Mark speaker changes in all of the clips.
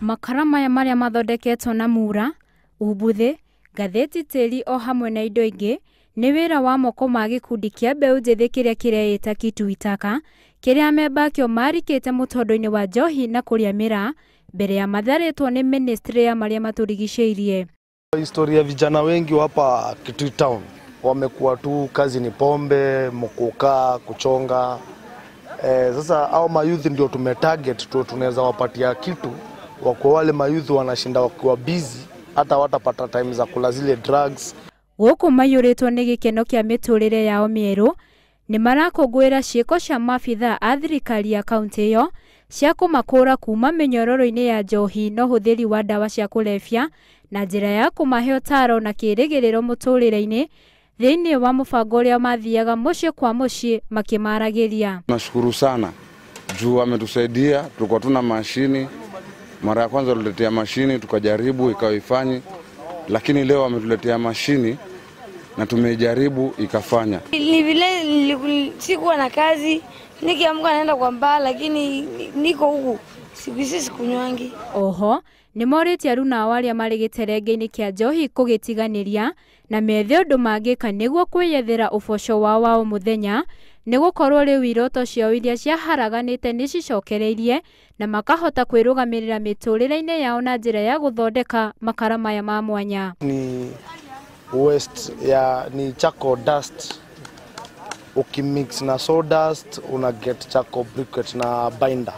Speaker 1: Makara maya marĩa mathondeketwo na mura, umbuthĩ, ngathĩti, tĩri o hamwe na indo ingĩ nĩ wĩra wa moko ma gĩkundi kĩa mbeũ njĩthĩ kĩrĩa kĩreĩta Kitui Taka, kĩrĩa amemba akĩo marikĩte mũtondo-inĩ wa njohi na kũrĩa mĩraa mbere ya matharĩtwo nĩ ministry ya marĩa matũrigicĩirie.
Speaker 2: Historia vijana wengi hapa Kitui Town wamekuwa tu kazi ni pombe, mkuka, kuchonga. Sasa au mayouth ndio tumetarget tu, tunaweza wapatia kitu wako wale mayouth wanashinda wakiwa busy, hata watapata time za kula zile drugs.
Speaker 1: Gũkũ maiyũrĩtwo nĩ gĩkeno kĩa mĩtũrĩre yao mĩerũ, nĩ marakũngũĩra ciĩko cia maabithaa a thirikari ya kaunti ĩyo cia kũmakũra kuma mĩnyororo-inĩ ya njohi na ũhũthĩri wa ndawa cia kũrebia na njĩra ya kũmahe ũtaaro na kĩĩrĩgĩrĩro mũtũrĩre-inĩ thĩinĩ wa mũbango ũrĩa mathiaga mũciĩ kwa mũciĩ makĩmaragĩria.
Speaker 3: Nashukuru sana juu ametusaidia, tulikuwa tuna mashini. Mara ya kwanza tuletea mashini tukajaribu ikawa ifanyi, lakini leo ametuletea mashini na tumejaribu ikafanya.
Speaker 4: Ni vile sikuwa na kazi, nikiamka naenda kwa mbaa, lakini niko huku siku hizi sikunywangi.
Speaker 1: Oho nĩ morĩtie aruna ao arĩa marĩ gĩterenge-inĩ kĩa njohi kũgĩtiganĩria na methe ũndũ mangĩka nĩguo kwĩyethera ũboco wao wa o mũthenya, nĩ gũkorwo rĩu iroto ciao iria ciaharaganĩte nĩ cicokereirie na makahota kwĩrũgamĩrĩra mĩtũrĩre-inĩ yao na njĩra ya gũthondeka makara maya ma mwanya.
Speaker 2: Ni waste ya ni charcoal dust, ukimix na sawdust una get charcoal briquette na binder.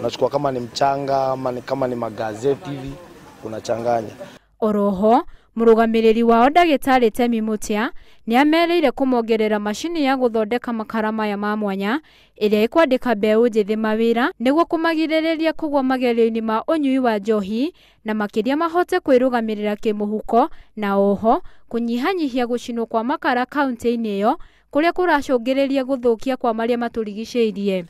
Speaker 2: Unachukua kama ni mchanga ama ni kama ni magazeti hivi unachanganya.
Speaker 1: Oroho mũrũgamĩrĩri wao ndagĩtarĩ Temi Mutia nĩ amerĩire kũmongerera macini ya gũthondeka makara maya ma mwanya ĩrĩa ĩkwandĩka mbeũ njĩthĩ mawĩra nĩguo kũmagirĩrĩria kũgwa magerio-inĩ ma ũnyui wa njohi na makĩria mahote kwĩrũgamĩrĩra kĩmũhuko na oho kũnyihanyihia gũcinwo kwa makara kaunti-inĩ ĩyo kũrĩa kũracũngĩrĩria gũthũkia kwa marĩa matũrigicĩirie.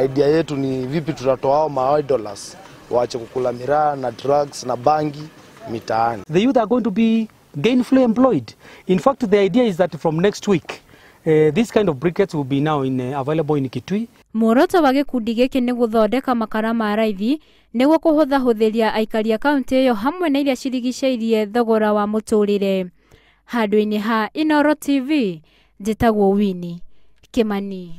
Speaker 2: Idea yetu ni vipi tutatoa hao ma-idlers waache kukula miraa na drugs na bangi mitaani.
Speaker 5: The youth are going to be gainfully employed. In fact, the idea is that from next week, this kind of briquettes will be now available in Kitui.
Speaker 1: Muoroto wa gĩkundi gĩkĩ nĩ gũthondeka makara ma raithi nĩguo kũhũthahũthĩria aikari a kaunti ĩyo hamwe na iria cirigicĩirie thogora wa mũtũrĩre. Handũ-inĩ ha Inooro TV, njĩtagwo Winnie Kimani.